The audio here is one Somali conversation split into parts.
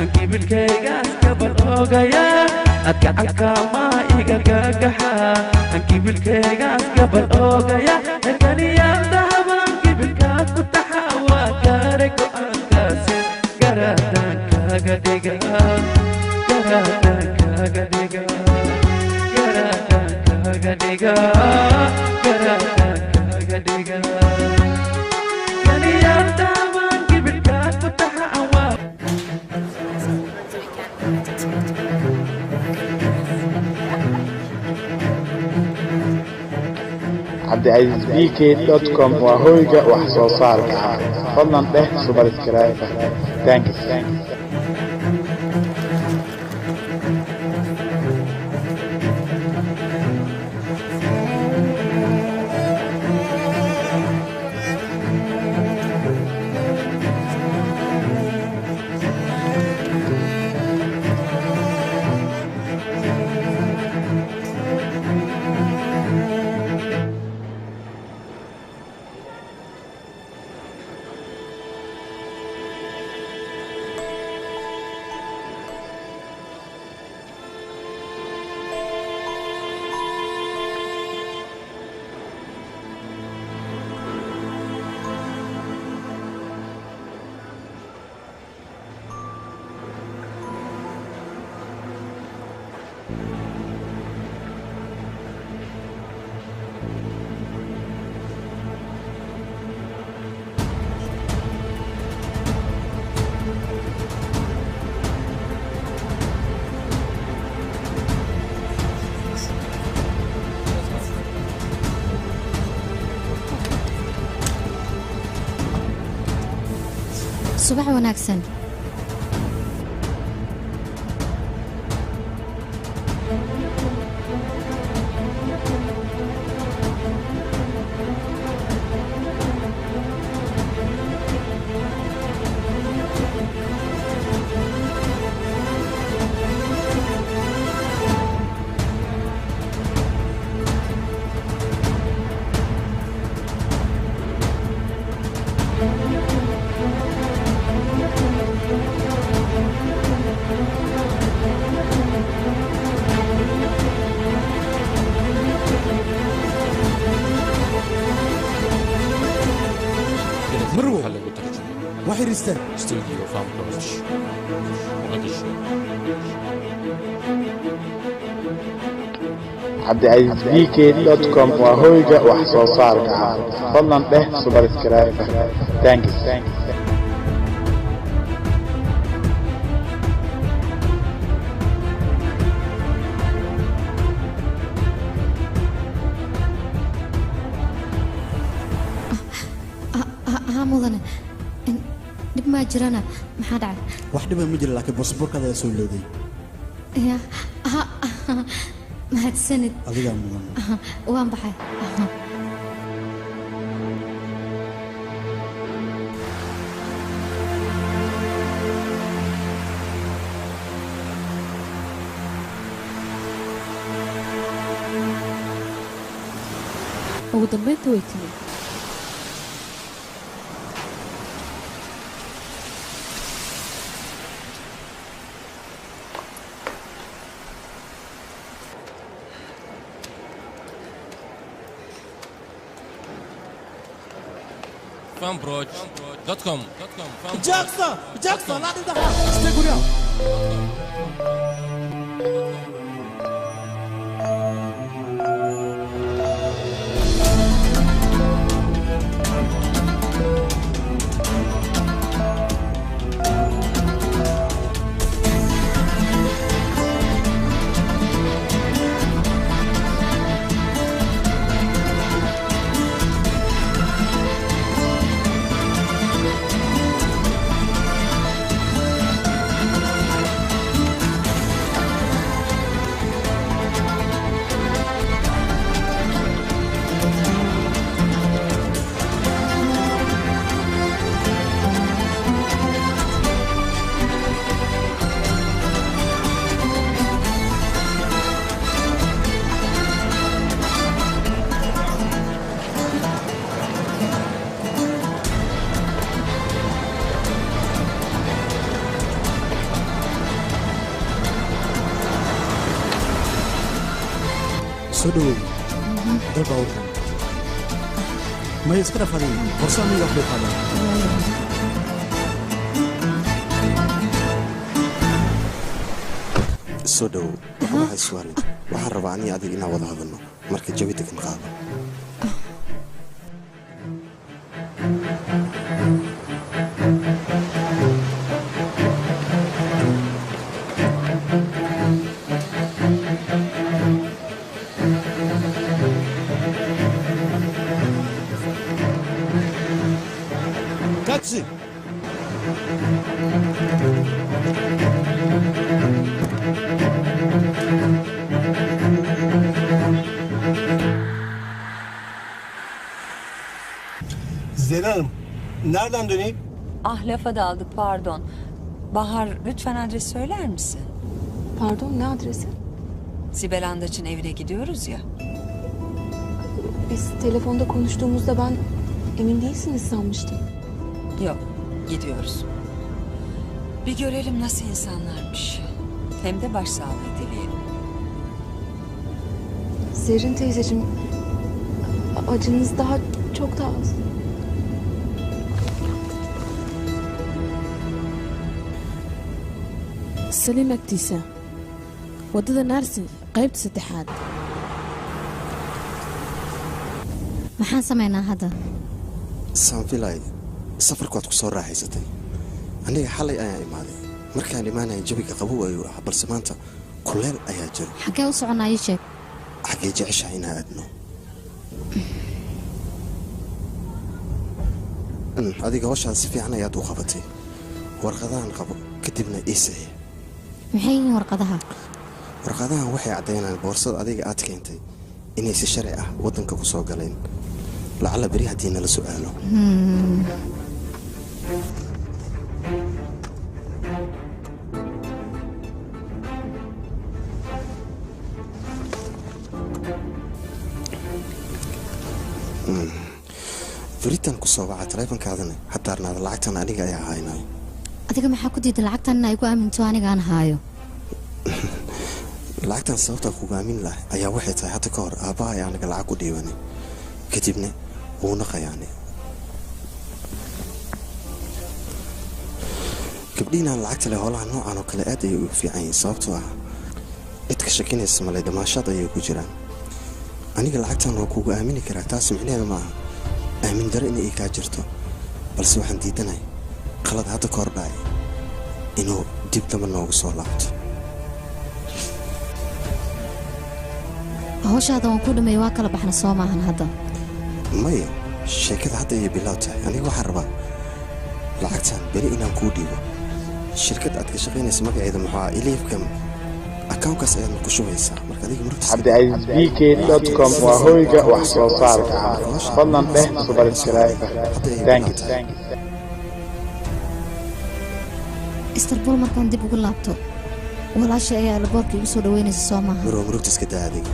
Ankibilkaygaas gabal oogaya adgacanka maa iga gagaxa ankibilkaygaas gabal oogaya kaniyaan dahaban kibilkaa ku taxa waa gaare go'aankaasi garaadaan kaaga dhiga garaadaan kaaga dhiga garaadaan kaaga dhiga garaadaan kaaga dhiga kaniyaan dahaban kibilkaa ku taxa waa. Cabdicasiisbk.com waa hoyga wax soo saarka. Fadlan dheh subscribe. Thanks. Subax wanaagsan. Marwo. Waxaa lagu tarjumay Wax yar istaag. Studio Farm Lodge, Muqdisho. Cabdicasiisbk.com waa hoyga wax soo saarka. Fadlan dheh subscribe. Thanks. Haa mudane. Dhib maa jirana? Maxaa dhacay? Wax dhiba ma jiro, laakiin baasaboorkaada ayaa soo looday. Ya ha, mahadsanid. Adigaa mudan. Waan baxay. Ugu dambeynta way timi. fanproj.com. Jackson, Jackson, laat inta. Istee guryaha. Soo dhawow. Gal baabuurkan. Maya, iska dhaaf adiga. Borso aniga kuu qaadan. Soo dhawow. Waxba ha iswaalin. Waxaan rabaa aniga adiga inaan wada hadalno. Marka jawi degan qaado. Taxi. Zerrin Hanım, nereden döneyim? Ah, lafa daldık, pardon. Bahar, lütfen adres söyler misin? Pardon, ne adresi? Sibel Andaç'ın evine gidiyoruz ya. Biz telefonda konuştuğumuzda ben emin değilsiniz sanmıştım. Yok, gidiyoruz. Bir görelim nasıl insanlarmış. Hem de başsağlığı dileyelim. Zerrin teyzeciğim, acınız daha çok daha az. Saliim agtiisa, waddada Naarsin, qaybta saddexaad. Maxaan samaynaa hadda? Saan filay, safarku waad ku soo raaxaysatay. Aniga xalay ayaan imaaday. Markaan imaanaya jawiga qabow ayuu ahaa, balse maanta kuleel ayaa jiro. Xaggee u soconaa, ii sheeg. Xaggee jeceshahay inaan aadno? Adiga hawshaan si fiican ayaad u qabatay. Warqadahan qabo, kadibna ii saxiix. Maxay yihiin warqadaha? Warqadahan waxay caddaynayaan boorsada adiga aad keentay inay si sharci ah waddanka ku soo galeen. Lacala beri haddii nala su'aalo. Beritaan ku soo waca taleefankaadana ha daarnaada, lacagtan aniga ayaa haynayo. Adiga maxaa ku diiday lacagtan inaa igu aaminto anigaan haayo? Lacagtan sababta kugu aamin lahay ayaa waxay tahay hadda ka hor aabbaha ayaa aniga lacag u dhiibanay, kadibna wuuna qayaanay. Gabdhiinaan lacagta leh howlaha noocan oo kale aad ayay ugu fiican yihiin, sababtoo ah cid ka shakinaysa male, damaashaad ayay ku jiraan. Aniga lacagtan waa kugu aamini karaa, taas micnaheeda ma aha aamin daro inay ii kaa jirto, balse waxaan diidanahay qalad hadda ka hor dhacay inuu dib damba noogu soo laabto. Hawshaada waan ku dhameeyey, waa kala baxna soo maahan hadda? Maya, sheekada hadda ayay bilow tahay. Aniga waxaan rabaa lacagtan beri inaan kuu dhiibo. Shirkad aad ka shaqaynaysa magaceeda muxuu ahaa? Iliifkam akawnkaas ayaadna ku shubaysaa. Marka adiga murugta cabdicaziizbk.com waa hoyga wax soo saarka. Fadlan dheh subscribe. Thanks. Istanbul markaan dib ugu laabto, walaashay ayaa alaboorka igu soo dhaweynaysa soo maaha? Marwa, murugta iska daa adiga.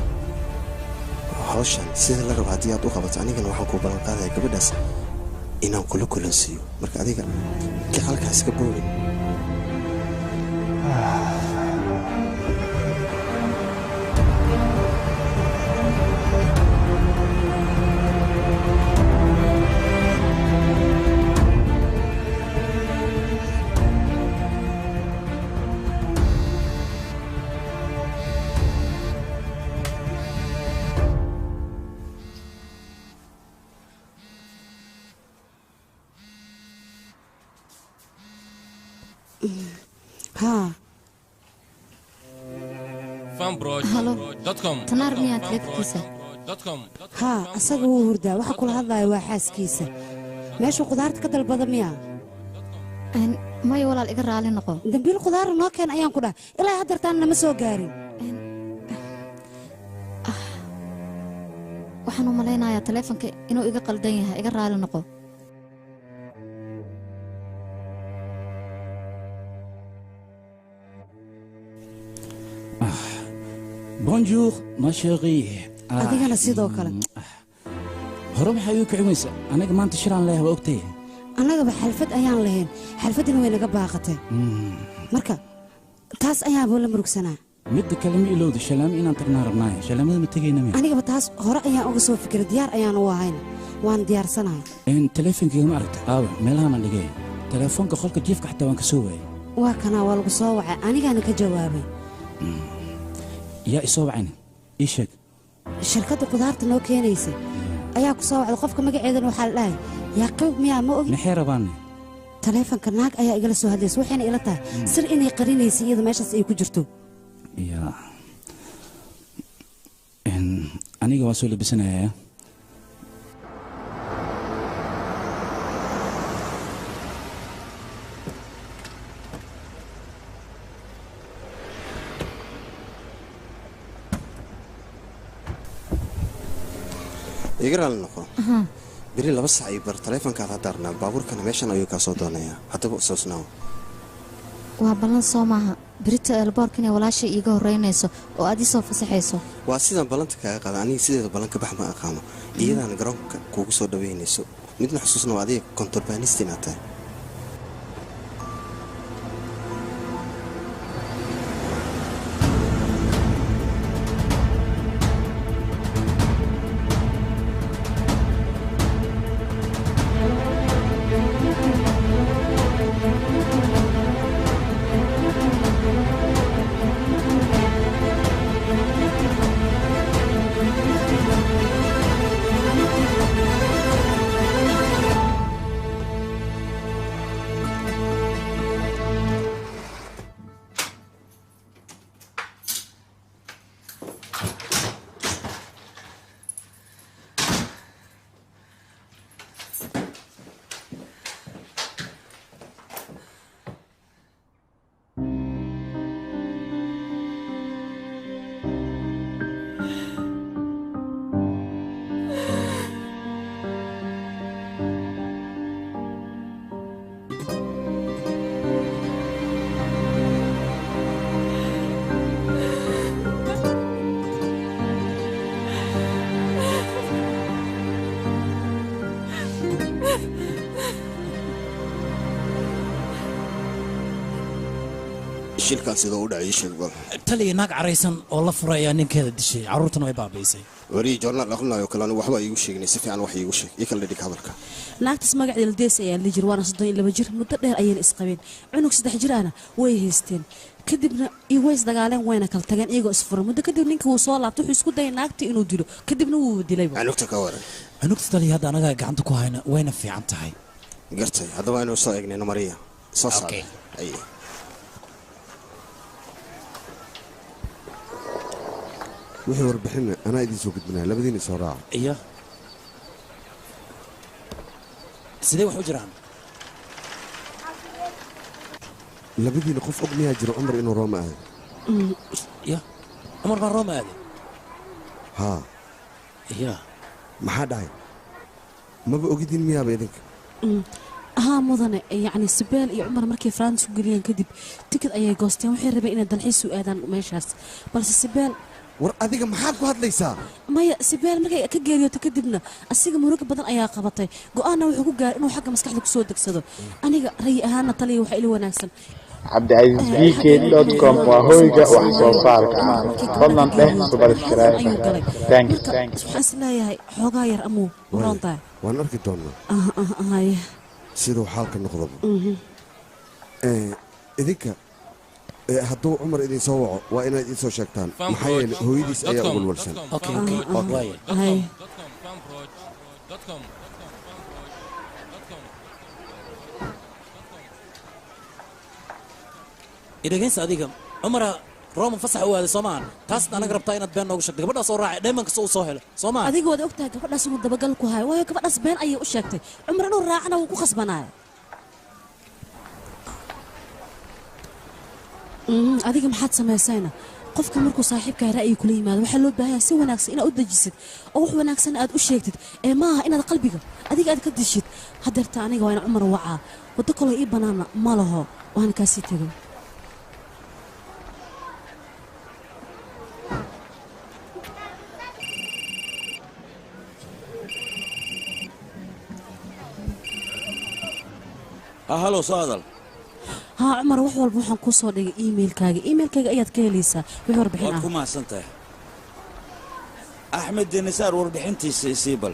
Hawshan sida la rabo haddii aad u qabato, anigana waxaan kuu ballan qaadaya gabadhaas inaan kula kulansiiyo. Marka adiga gacalkaa iska boobin. Haa. Halo, Tanaar miyaa taleefankiisa? Haa, asaga wuu hurdaa. Waxa kula hadlaya waa xaaskiisa. Meesha khudaarta ka dalbada miyaa? Maya walaal, iga raali noqo. Dambiil khudaara noo keen ayaan ku dhaha, ilaa haddartaan nama soo gaarin. Waxaan u malaynayaa taleefanka inuu iga qaldan yahay, iga raali noqo. Bonjour, ma chérie. Adigana sidoo kale. Hore maxaa igu kicimaysa? Aniga maanta shiraan leeyahay, waa ogtay. Annagaba xalfad ayaan lahayn, xalfaddina way naga baaqatay, marka taas ayaanba la murugsanaa. Midda kale ma ilowda shalaamo inaan tagnaa rabnaaye. Shalaamada ma tegayna miya? Anigaba taas hore ayaan uga soo fikiray, diyaar ayaan u ahayna, waan diyaarsanahay. Teleefonkayga ma aragta? Aawe, meelahaan dhigay. Teleefoonka qolka jiifka xataa waan ka soo waayay. Waa kanaa, waa lagu soo wacay, anigaana ka jawaabay. Yaa isoo wacayna? Ii sheeg. Shirkadda qudaarta noo keenaysay ayaa ku soo wacday. Qofka magaceedana waxaa la dhahay Yaaqub miyaa, ma ogi. Maxay rabaanne? Taleefanka naag ayaa igala soo hadlaysa, waxayna ila tahay sir inay qarinaysay iyada meeshaas ay ku jirto. Yaa, aniga waa soo labisanayaa. Iga raali noqo. Beri 2 saac iyo bar taleefankaad haddaarnaa, baabuurkana meeshan ayuu kaa soo doonayaa. Haddaba usoosnaaw. Waa ballan soo maaha berito eelboorka inay walaashay iiga horreynayso oo aad ii soo fasaxayso? Waa sidaan ballanta kaaga qaada. Aniga sideeda ballan ka bax ma aqaano. Iyadaana garoonka kuugu soo dhaweynayso. Midna xusuusna, waa adiga kontorbaanista inaad tahay. Shilkaan sidoo u dhacay sheeg bal. Taliya, naag caraysan oo la furay ayaa ninkeeda dishay, carruurtana way baabi'isay. Warii joornaal aqrinayo kale anigu waxba iigu sheegnay, si fiican wax iigu sheeg, ii kala dhig hadalka. Naagtaas magaceeda Dees ayaa la jir, waana 32 jir. Muddo dheer ayayna isqabeen, cunug 3 jir ahna way haysteen. Kadibna way isdagaaleen, wayna kala tageen iyagoo isfuran. Muddo kadib ninka wuu soo laabtay, wuxuu isku dayay naagtii inuu dilo, kadibna wuu dilayba. Cunugta ka waran? Cunugta taliya hadda anagaa gacanta ku hayna, wayna fiican tahay. Gartay, haddaba aynu soo eegnayno Mariya soo saar. Ay wixii warbixinna anaa idiin soo gudbinaya, labadiina soo raaca. Iyo sidee wax u jiraan? Labadiina qof og miyaa jiro Cumar inuu Rooma aaday? Ya, Cumar baa Rooma aaday? Haa. Ya, maxaa dhacay? Maba ogidin miyaaba idinka? Haa mudane, yacni Sibeel iyo Cumar markay France ku geliyeen kadib tikid ayay goosteen, waxay rabeen inay dalxiis u aadaan meeshaas, balse Sibeel. War adiga maxaad ku hadlaysaa? Maya, Sibeel markay ka geeriyooto kadibna asiga murugo badan ayaa qabatay, go'aanna wuxuu ku gaaray inuu xagga maskaxda kusoo degsado. Aniga rayi ahaana taliya waxaa ila wanaagsan. Cabdicasiisbk.com waa hoyga wax soo saarka. Fadlan dheh subscribe. Thanks. Waxaan is leeyahay xoogaa yar amuu muroon tahay. Waan arki doonaa haye siduu xaalka noqdaba. Idinka hadduu Cumar idin soo waco waa inaad ii soo sheegtaan, maxaa yeelay hooyadiis ayaa u walwalsan. Haye. Idhegeysa adiga, Cumara Roman fasax u aaday soo maahan? Taasna anaga rabtaa inaad been noogu sheegto, gabadhaas oo raacay dheeman kasta uu soo helo soo maahan? Adiga waad ogtahay gabadhaas inuu dabagal ku hayo, waayo gabadhaas been ayay u sheegtay. Cumar inuu raacana wuu ku khasbanaaya. Adiga maxaad samaysayna? Qofka markuu saaxiibkaa ra'yi kula yimaado waxaa loo baahan yahay si wanaagsan inaad u dejisid oo wax wanaagsan aad u sheegtid, ee maaha inaad qalbiga adiga aad ka dishid. Haddeerta aniga waa in Cumar wacaa, waddo kaloo ii bannaana ma laho, waana kaasii tegay. Halo, soo hadal. Haa Cumar, wax walba waxaan kuu soo dhigay emailkaaga. Emailkaaga ayaad ka helaysaa wixii warbixin Waad ah. ku mahadsan tahay. Axmed Denisaar, warbixintiisa isii bal.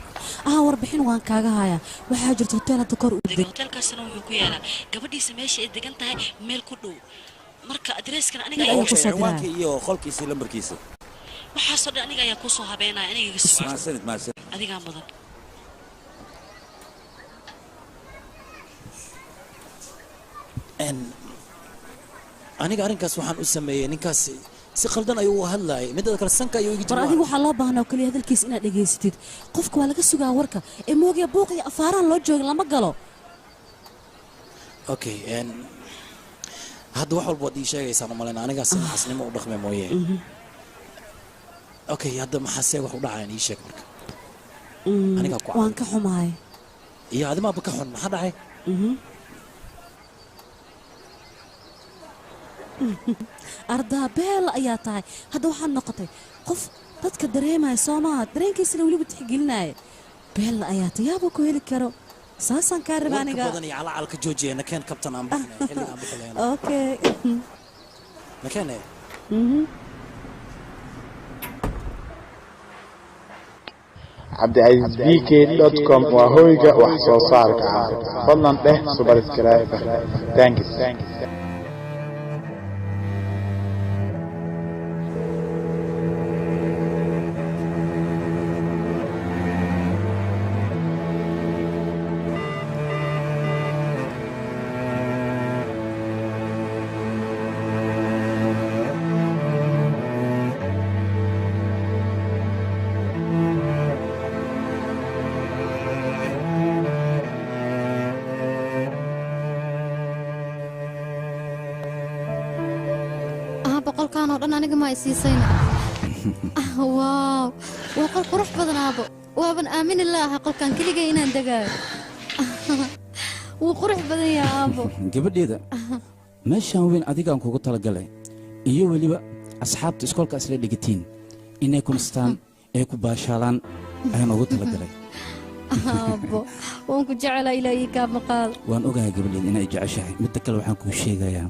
Ah, warbixin waan kaaga hayaa. Waxaa jirta hotel hadda kor u deg. Hotelkaasina wuxuu ku yaalaa gabadhiisa meesha ay degan tahay meel ku dhow. Marka adreeskan aniga ayaa Okay, kusoo cinwaanka diraya. iyo qolkiisa, lambarkiisa. Waxaasoo dhan aniga ayaa kusoo habeenaya, aniga iga soo. Mahadsanid, mahadsanid. Adigaa mudan. Aniga arrinkaas waxaan u sameeyey, ninkaas si khaldan ayuu u hadlaayay, midada kale sanka ayuu iga War, adiga waxaa loo baahnaa oo kaliya hadalkiisa inaad dhegaysatid. Qofka waa laga sugaa warka ee moogiya buuq iyo afaaraan loo jooga lama galo. Okay, hadda wax walba waad ii sheegaysaan u malayna, anigaas xasnimo u dhaqme mooye. Okay, hadda maxaa see wax u dhacayaan? Ii sheeg marka. Anigaa ku Waan ka xumahay. Iyo adimaaba ka xun, maxaa dhacay? Ardaa beel ayaa tahay. Hadda waxaad noqotay qof dadka dareemaya, soo maaha? Dareenkiisana weliba tixgelinaya. Beella ayaa tahay, yaaba ku heli karo, saasaan kaa raba Warka aniga. badan iyo calacalka joojiya. Nakeen kabtan, aan bixinay xilliga aan bixi lahayn. Okay. Nakeen. cabdicasiisbk.com waa hoyga wax soo saarka. Fadlan dheh subscribe. Thanks. Ah, boqolkan oo dhan aniga ma ay siisayna? Ah, waaw, waa qol qurux badan, aabo. Waaban aamini laaha qolkan keligay inaan degaayo. Wuu qurux badan yahay, aabo. Gabadheeda, meeshaan weyn adigaan kugu talagalay iyo weliba asxaabta iskoolka isla dhigatiin inay ku nastaan ee ku baashaalaan ayaan ugu talagalay. Aabo, waan ku jecelaa, ilaa ii kaa maqaal. Waan ogahay, gabadheeda, inay jeceshahay. Midda kale, waxaan kuu sheegayaa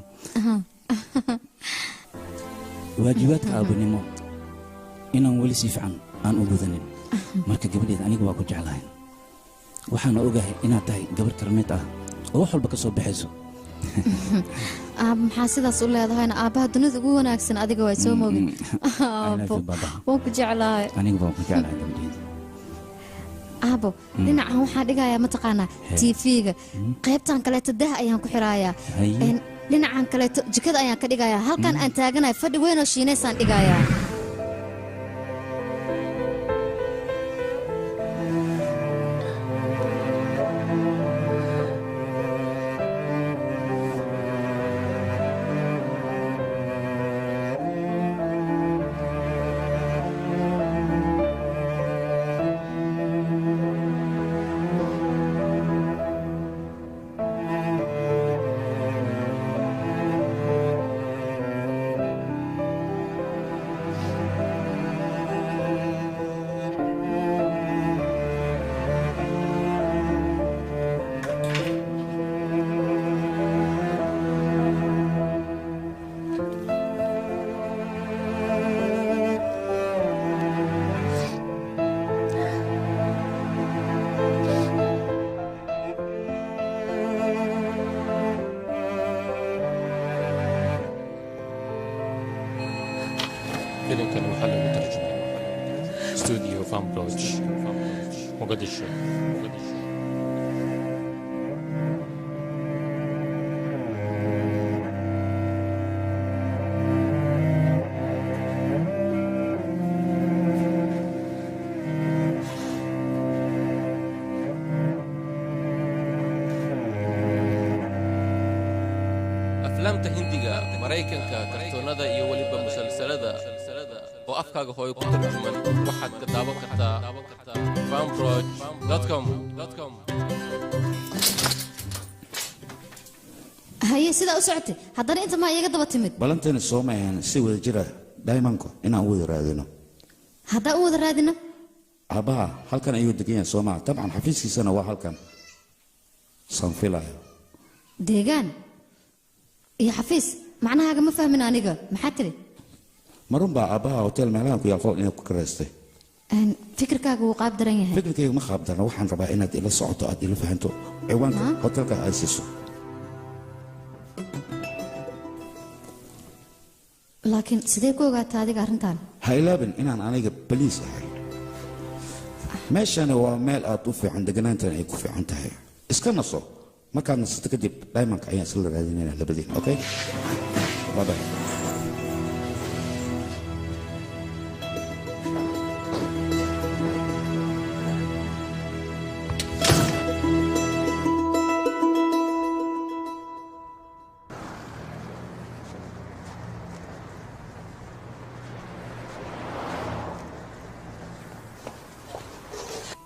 waajibaadka aabanimo inaan weli si fiican aan u gudanin. Marka gabadheeda, aniga waa ku jeclahay, waxaana ogahay inaad tahay gabadh karmeed ah oo wax walba ka soo baxayso. Aabo, maxaa sidaas u leedahayna? Aabbaha dunida ugu wanaagsan adiga waa, soo moogin? Aabo, waan ku jeclahay. Aniga waan ku jeclahay, gabadheeda. Aabo, dhinacan waxaan dhigayaa, mataqaanaa, TV-ga. Qaybtan kaleeto dah ayaan ku xirayaa. Haye. Dhinacan kaleeto jikada ayaan ka dhigayaa. Halkan aan taaganahay fadhi weyn oo shiinaysaan dhigayaa. Filimkan waxaa lagu tarjumay Studio Fambroj, Mogadishu. Aflaamta Hindiga, Maraykanka, kartoonada iyo weliba musalsalada oo afkaaga hooyo ku tarjuman waxaad ka daawan kartaa fanproj.com. Haye, sidaa u socotay haddana inta maa iyaga daba timid? Ballanteena sooma ahan si wada jira diamondku inaan u wada raadino? Haddaan u wada raadino? Aabbaha halkan ayuu degan yahay, soomaa? Dabcan xafiiskiisana waa halkan, saan filayo. Deegaan. Iyo xafiis macnahaaga ma fahmin aniga, maxaa tiri? Marun baa aabbaha hotel meelahan ku yaal qol inay ku karaystay. Fikirkaaga wuu qaab daran yahay. Fikirkayga ma qaab darna, waxaan rabaa inaad ila socoto, aad ila fahanto ciwaanka hotelka ay siiso. Laakiin sidee ku ogaataa adiga arrintan? Ha ilaabin inaan aniga baliis ahay. Meeshani waa meel aad u fiican, deganaantan ay ku fiican tahay. Iska naso, markaad nasato kadib diamondka ayaan isla raadinaynaa labadiin. Okay, bye bye.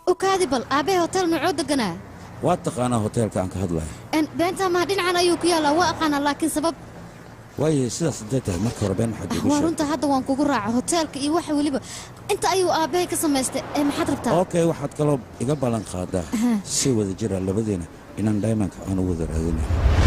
U kaadi bal, aabbahay hotel noocoo deganaa? Waa taqaanaa hoteelka aan ka hadlayo. Beentaa maha, dhinacan ayuu ku yaallaa, waa aqaanaa, laakiin sabab Waayo, sidaas hadday tahay marka hore been maxaad iigu waa sheegtay? Runta hadda waan kugu raaca, hoteelka iyo waxa weliba inta ayuu aabbahay ka samaystay. Ee maxaad rabtaa? Okay, waxaad kaloo iga ballan qaadaa si wada jira labadeena inaan diamondka aan u wada raadinayno.